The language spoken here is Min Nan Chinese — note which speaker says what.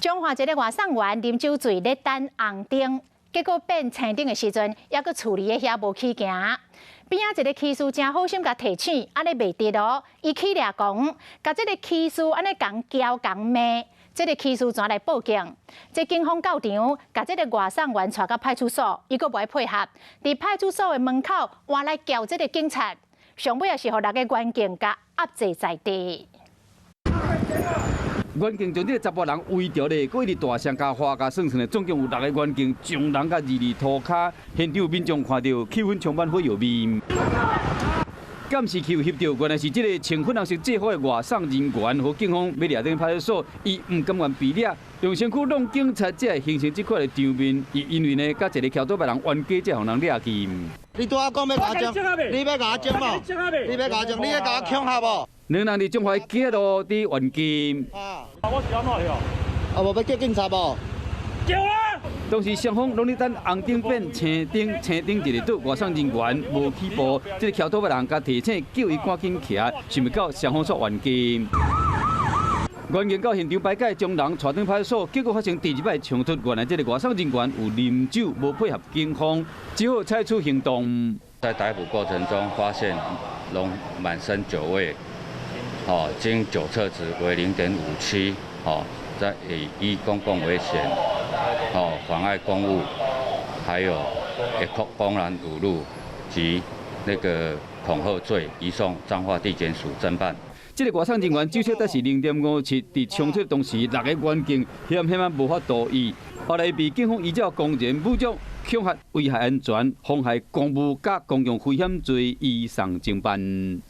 Speaker 1: 彰化一个外送員啉酒醉咧等紅燈，結果變青燈的時陣，猶閣厝裡的遐無起行。邊仔一个騎士誠好心共提醒，按呢袂得哦。伊起掠狂，共這个騎士按呢共撬共罵，這个騎士轉來報警。這警方到場，共這个外送員帶到派出所，伊閣無愛配合，佇派出所的門口換來撬這个警察，上尾也是予六个員警共壓制在地。
Speaker 2: 員警將這个查埔人圍著咧，閣一直大聲共話共算算咧，總共有六个員警將人共蹂躪塗跤，現場民眾看著氣氛充滿火藥味。監視器有翕著，原來是這个穿粉紅色制服的外送人員，予警方欲掠轉派出所，伊毋甘願被掠，用身軀挵警察，才會形成這款的場面。伊因為呢，佮一個騎倒別人冤家，才予人掠去。
Speaker 3: 你拄仔講欲共我裝，你欲共我裝無？你欲共我裝，你欲共我恐嚇無？
Speaker 2: 兩人佇彰化街路佇軟禁。
Speaker 3: 啊！我是按怎了？啊，無欲叫警察無？
Speaker 4: 叫啊！
Speaker 2: 當時雙方攏咧等紅燈變青燈，青燈一日倒外送人員無起步，這個騎倒的人共提醒叫伊趕緊起來，想袂到雙方煞軟禁。員警到現場排解，將人帶轉派出所，結果發生第二擺衝突。原來這个外送人員有啉酒，無配合警方，只好採取行動。
Speaker 5: 在逮捕過程中，發現攏滿身酒味，哦，經酒測值為0.57，哦，在以依公共危險，哦，妨礙公務，還有公然侮辱及那個恐嚇罪，移送彰化地檢署偵辦。
Speaker 2: 這个外送人員酒測值是0.57，佇衝突當時，六个員警險險仔無法度伊，後來被警方依照公然武裝、恐嚇危害安全、妨害公務佮公共危險罪移送偵辦。